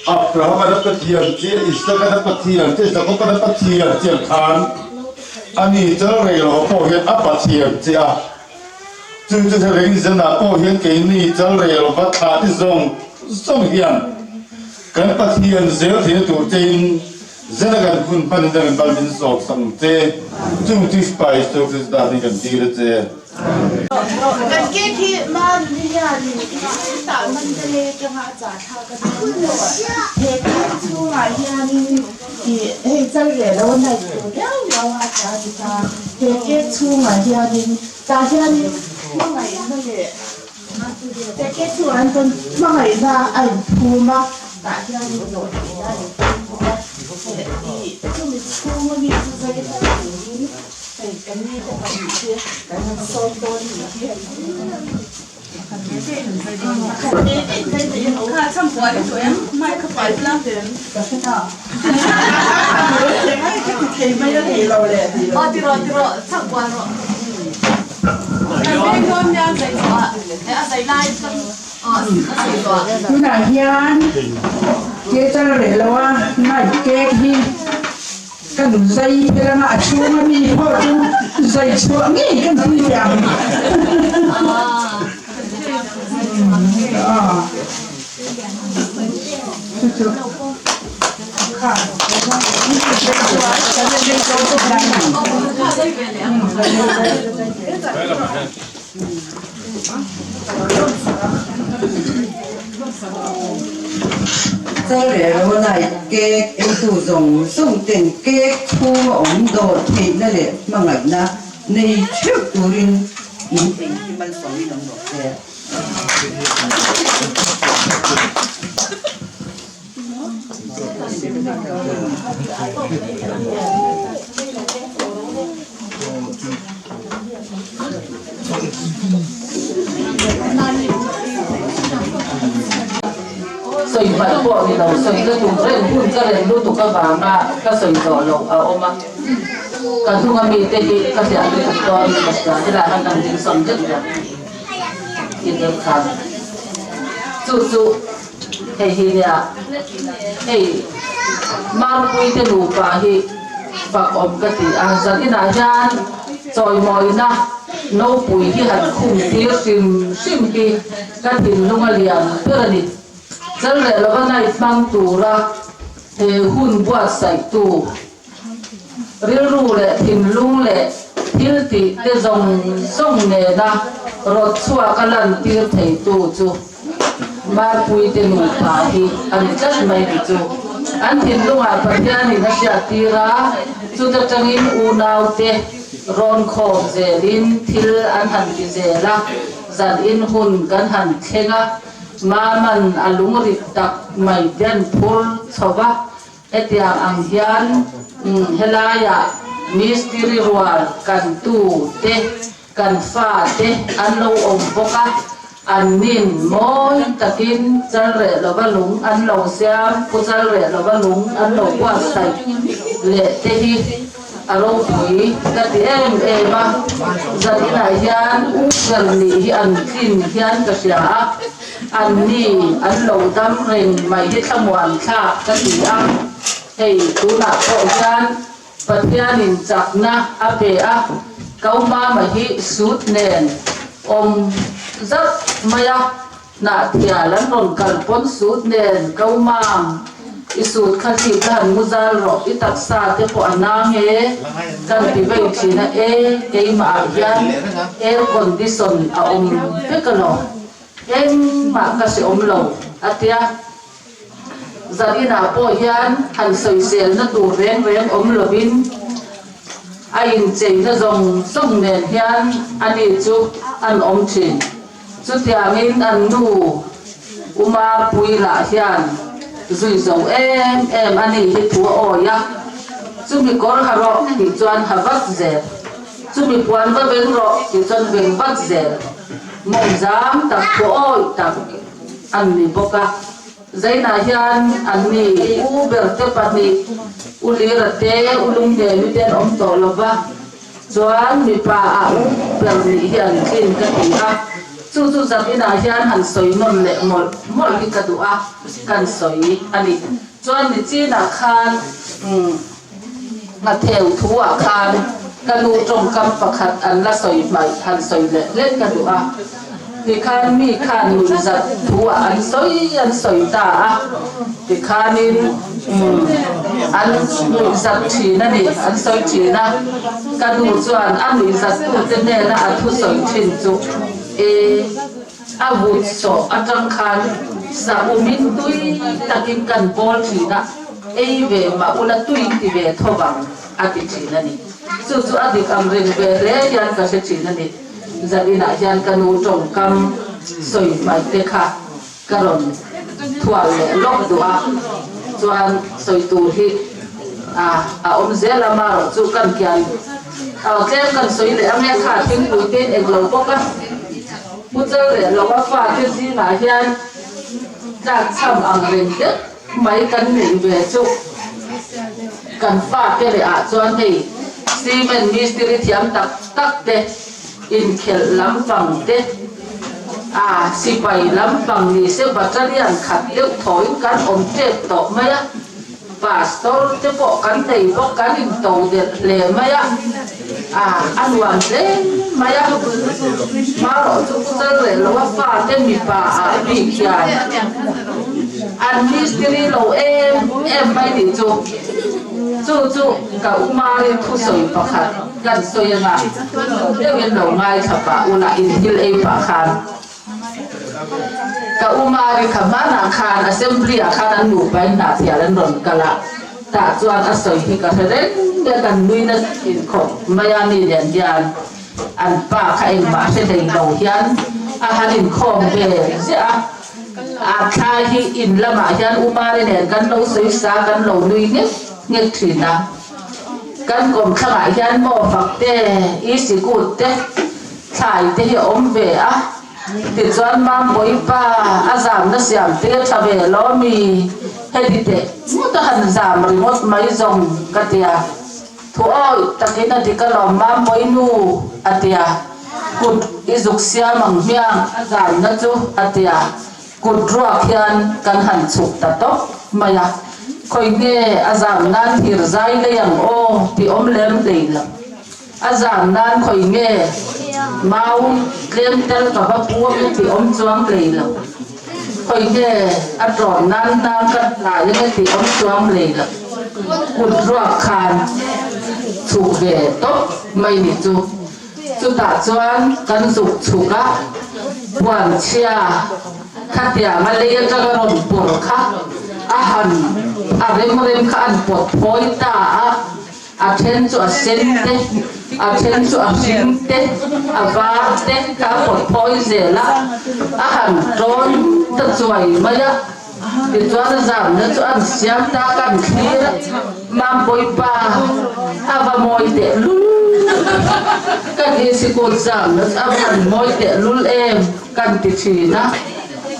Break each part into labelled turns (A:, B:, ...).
A: Abraham a Pathian che, Isaka a Pathian che, Jakob a Pathian che ang khan ani chal rei lo pawh hian a Pathian che a. Chu chu reng zanah pawh hian keini chal rei lova thla te zawng zawng hian kan Pathian zel theihna tur chein zela kan hun hman in kan bal min sawk sak ang che. Chung chu Sipai Isua Krista hming kan dil a che.
B: Kan cake hi Manuni hianin tah Mandalay atanga a chah thlak a ni a. He cake chhungah hianin ih hei chal reh lo a night tur riau riau a chah a ni ta. He cake chhungah hianin tah hianin hmangaihna leh he cake chhungah hian chuan hmangaihna a inphum a, tah hianin dawhtheihna a inphum bawk a. Ih chumi chhunga mi chu zai hlauh turin hei kan mite pahnih te kan han sawm dawn nih hi.
C: Tunah hian theatre leh lo a night cake hi Kan zai te lama a chhunga mi pawh chu zai chhuah ngei kan pui teh ang. Chu chu kha.
D: Chalrelawlai cake eitu zawng zawng ten cake chhung a awm dawr theihna leh hmangaihna nei theuh turin in ei hi malsawmin awm rawh se.
E: Sawi hmaih pawh ni lo, sawi ka tum reng hun ka rem lutuk avanga ka sawi zawh loh a awm a, ka hnunga mite hi ka hliah lutuk dawn ka hria, helai han kan ding sawm deuh deuh i deuh khan chu chu. Hei hi nia, hei Marpuite nupa hi fak awm ka ti a, zaninah hian chawimawina nopui hi han khum tir hrim hrim hi ka thinlung a lian ber a ni. Chal leh lova night hmang tura he hun buatsaihtu rilru leh thinlung leh thil tih te zawng zawng nena rawt chhuak a lantir theitu chu Marpuite nupa hi a ni tlat mai ni chu. An thinlungah Pathianin a hriattir a, chuta tangin unaute rawn khawm zelin thil an han ti zel a, zan in hun kan han thleng a, Maman a lungrit tak mai te an phur chho va, Hetiang ang hian helaiah mistiri rual kan tu te, kan fa te an lo awm bawk a, an nin mawi takin chalreh lova lung an lo siam, pu chalreh lova lung an lo buatsaih leh te hi a ropui ka ti em em a, zaninah hian u ber nih hi an tlin hian ka hria a. Anni an lo dam reng mai hi thlamuan thlak ka ti a, hei tunah pawh hian Pathianin chakna a pe a, Kaumama hi suit nen awm zauh mai a, Hnahthial an rawn kal pawn suit nen Kaumam i suit kha hlip la han mu zal rawh, i taksa te pawh a nang e kan ti vei thin a, e keimah ah hian air condition a awm vek alawm. Engmah ka hre awm lo, a tia. Zaninah pawh hian han sawiselna tur reng reng awm lovin a incheina zawng zawng nen hian ani chu an awm thin. Chutiangin an nu Uma Puila hian zui zo em em a nih hi thu a awi a, chumi kawr ha rawh tih chuan ha vat zel, chumi puan va veng rawh tih chuan veng vat zel, mawngzam tak thu awi tak an ni bawk a. Zainah hian an ni u berte pahnih, U Lira te, U Lungnemi te an awm tawh lo va. Chuan mipa ah u ber nih hi an tlin ka ti a, chu chu zan inah hian han sawi nawn leh mawlh mawlh hi ka duh a, kan sawi a ni. Chuan nichinah khan umm Hnatheu thu ah khan ka nu tawngkam pakhat an la sawi hmaih han sawi leh hlek ka duh a, tikhan mi khan nuihzat thu ah an sawi an sawi ta a, tikhanin umm an nuihzat thin a ni, an sawi thin a, ka nu chuan a nuihzattute hnena a thusawi thin chu e a vut sawh atang khan sa umin tui takin kan bawl thin a, ei ve mah ula tui ti ve tho vang a ti thin a ni. Chu chu a dik ang reng ve hle hian ka hre thin a ni. Zaninah hian ka nu tawngkam sawi hmaih te kha ka rawn thual leh lawk duh a, chuan sawi tur hi a a awm zel a, marawh chu kan kian tlem kan sawi leh ang e, kha thingpui te in englo bawk a, pu chal leh lo a fate zingah hian tlak chham ang reng deuh mai kan neih ve chu kan fate leh ah chuan hei cement mistiri thiam tak tak te Inkhelh lampang te, a sipai lampang ni se battalion khat deuh thawin kan awm tep tawh mai a, pastor te pawh kan nei bawk kan into delh hle mai a, a a nuam hle mai a, hmarawh chu pu chal reh lo a fate mipa ah bik hian an mistiri lo em em mai nih chu, chu chu ka umarin thusawi pakhat. Kan sawi anga deuhin lo ngaithla pah ula in thil ei pah khan ka u Mari kha hmanah khan assembly ah khan an nupa in hnahthial an rawn kal a tah chuan a sawi hi ka hre reng mai a kan nui na thin khawp mai a mi nen hian an pa kha engmah hre hlei lo hian a han inkhawm ve ziah a a thlai hi in lamah hian u Mari nen kan lo sawi sa kan lo nui nghek nghek thin a. Kan kawmthlangah hian maw fak te, i sikut te, thlai te hi a awm ve a, tichuan Mambawi pa a zamna siam te a tha ve lo mi, heti teh ngawt a han zam ringawt mai zawng ka tia, thu awih takin a dik alawm Mambawi nu a tia, kut i zuk siam ang hmiang a zamna chu a tia. Kut ruak hian kan han chhuk ta tawp mai a, khawi nge a zam nan thir zai lei ang aw tih awm lem hlei lo. A zam nan khawi nge mau tlem tel ka va pu ang e tih awm chuang hlei lo. Khawi nge a ṭawn nan hnar ka hlai ang e tih awm chuang hlei lo. Kut ruak khan chhuk ve tawp mai ni chu. Chutah chuan kan zuk chhuk a, puanchhia khatiang a lei atanga rawn pawr kha a han a rem rem kha an pawt phawi ta a, a then chu a sen te, a then chu a hring te, a var te kha a pawt phawi zel a, a han tawn ta chuai mai a. Tichuan a zamna chu an siam ta kan thlir a, Mambawipa a va mawi teh lul, kan insikut zamna chu a va han mawi teh lul em kan ti thin a,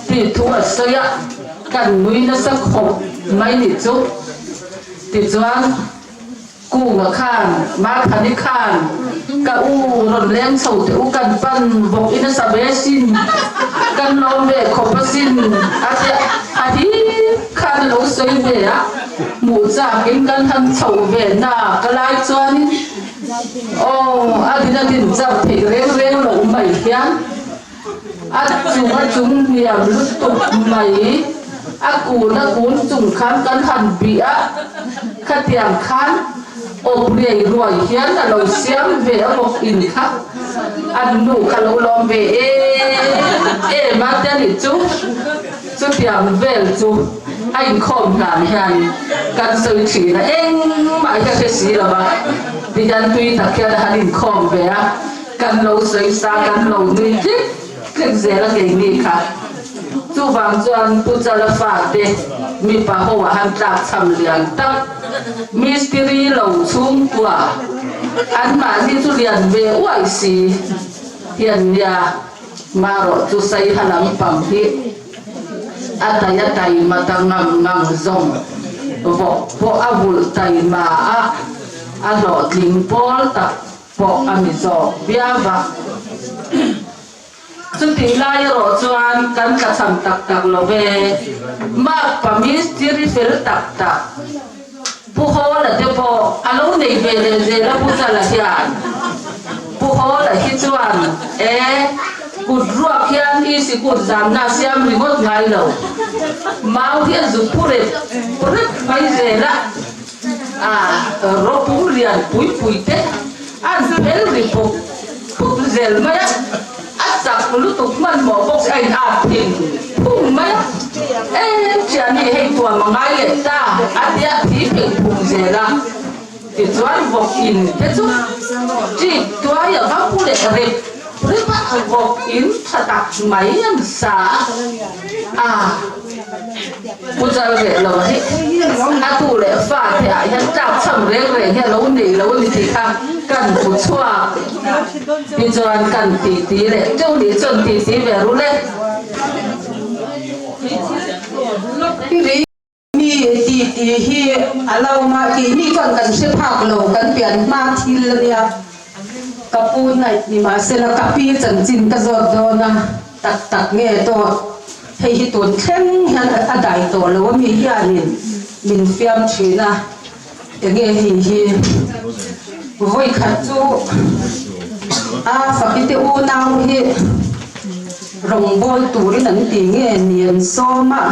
E: tih thu a sawi a, kan nui nasa khawp mai nih chu. Tichuan. Kunga khan, Mathani khan, Ka u rawn leng chho teh u kan pan bawk in a sa ve sin, kan lawm ve khawp a sin a ti a hi khan a lo sawi ve a, hmuh chak in kan han chho ve na ka lai chuan in aw a din a din char theih reng reng loh mai hian a chung a chung hniam lutuk mai, a kun a kun chung khan kan han bih a, khatiang khan. Awp riai ruai hian a lo siam ve a bawk in kha an nu kha lo lawm ve em em a te a nih chu. Chutiang vel chu a inkhawm hlan hian kan sawi thin a, engmah hi ka hre si lo va, tihian tui tak hian a han inkhawm ve a, kan lo sawi sa, kan lo nui tlik tlik zel a keini kha. Chuvang chuan Pu Chala fate mipa ho ah han tlak chham lian tak, mistiri lo chhungkua anmahni chu lian ve uai si hian nia. Marawh chu Saiha lampang hi a tai a taima ta ngam ngang zawng vawk pawh a vulh taima a, a hlawhtling pawl tak pawh a ni zawk viau a. Chutih lai erawh chuan kan tlachham tak tak lo ve, Makpa mistiri fel tak tak Pu Hawla te pawh a lo nei ve leh zel a Pu Chala hian. Pu Hawla hi chuan e kut ruak hian i sikut zamna siam ringawt ngai lo. Mau hi a zuk phu rep rep mai zel a, a rawpum lian pui pui te an phel ri pup pup zel mai a. A chak lutuk hmanhmawh bawk a in at thin phung mai a, Eng thiani hei tuam a ngai leh ta a tia thi phei phung zel a, tichuan vawk in te chu ṭik tuai a va pu leh rep rep a, vawk in tha tak mai an sa a, Pu chal reh lo hi a tu leh fa te ah hian tlak chham reng reng hi a lo nei lo a ni tih kha kan hmu chhuak. Tichuan kan ti ti leh teuh nih chuan ti ti ve ru le.
D: Mi ti ti hi a lo awm a, keini chuan kan hre phak lo, kan pian hma thil a nia. Ka pu naih ni mahsela ka pi chanchin ka zawt dawn a, tak tak nge dawt hei hi tun thleng hian a dai tawh lo a mi hianin min fiam thin a, enge hei hi vawikhat chu a fakite unau hi Rawngbawl turin an ti nge ni an sawm a,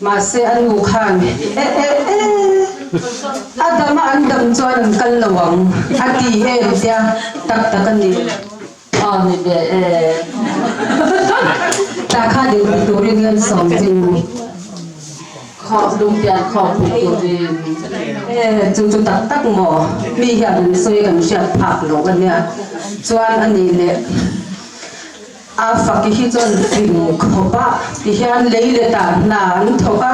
D: mahse a nu khan e e e a dam a an dam chuan an kal lo ang a ti em tia tak tak a ni.
E: Aw ni ve e.
D: Tah khan inti turin an sawm che u.
E: Khawp lungpian khawp pui turin.
D: E chu chu tak tak maw mi hian an sawi kan hriat phak lo a nia chuan a nih leh. A faki hi chuan fing khawp a ti hian lei let ah hna an thawk a,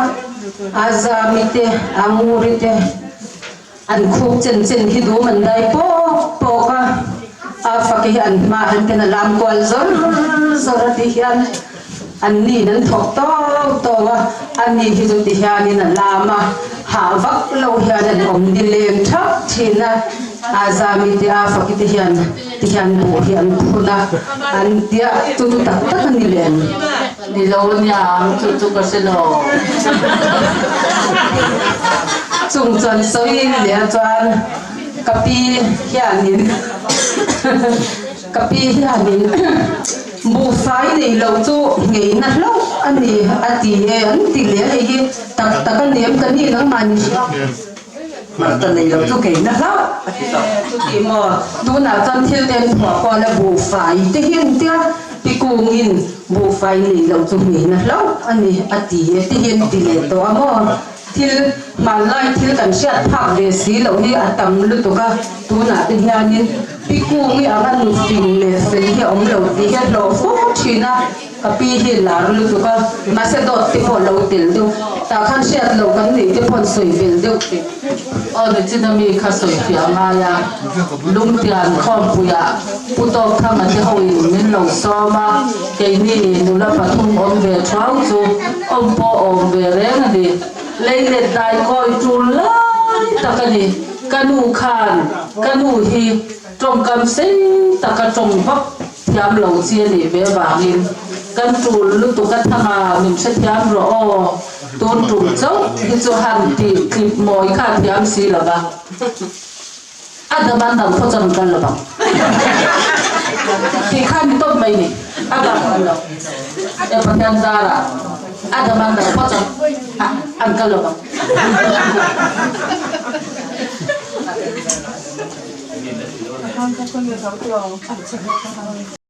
D: a zami te, a nguri te an khup chen chen hi dum an dai pawk pawk a, a faki hi an hma han ten a lam kual zawr zawr a ti hian an nin an thawk tawk tawk a, a ni hi chu ti hianin a lam a, hah vak lo hian an awm nileng thap thin a, a zami te a faki te hian. Ti hian buh hi an phun a, an tia chu chu tak tak a ni lem.
E: Ni lo aniang chu chu ka hre lo.
D: Chung chuan sawi leh a chuan ka pi hianin ka pi hianin buhfai nei lo chu ngeina hlauh a ni a ti e an ti leh a hei hi tak tak a ni em ka ni nangmah ni. Hmarcha nei lo chu kei na hlauh a ti tawh. Chuti maw, tunah chuan thil te an phuah kual a, buhfai te hi an tia, pi kungin buhfai nei lo chu hmei na hlauh a ni a ti e te hi an ti leh tawh a maw. Thil hmanlai thil kan hriat phak ve si loh hi a tam lutuk a, tunah te hianin pi kungi anga nufing leh fel hi a awm lo tih hi a hlawh fo thin a. Ka pi hi lar lutuk a, mahse dawt te pawh lo tel deuh, tah khan hriat loh kan neih te pawh an sawi vel deuh teh.
E: Aw nichina mi kha sawi fiah ngai a, Lungtian khawmpuiah Pu Tawkthanga te hoin min lo sawm a, keini nula pathum awm ve thuau chu awm pawh awm ve reng a ni. Leilet dai kawi tul lai tak a ni. Ka nu khan ka nu hi tawngkam sei taka tawng vak Thiam lo chi a nih ve avangin kan tul lutuk a thanga min hrethiam rawh aw, tun tum chauh hi chu han tih tlip mawi kha a thiam si lo va, a dam an dang phaw chuan kal lo vang tih kha ni tawp mai ni, a dam an lo e Pathian zarah a dam an dang phaw chuan an kal lo vang.
B: Ka hang kha khawnge zo tawh ang.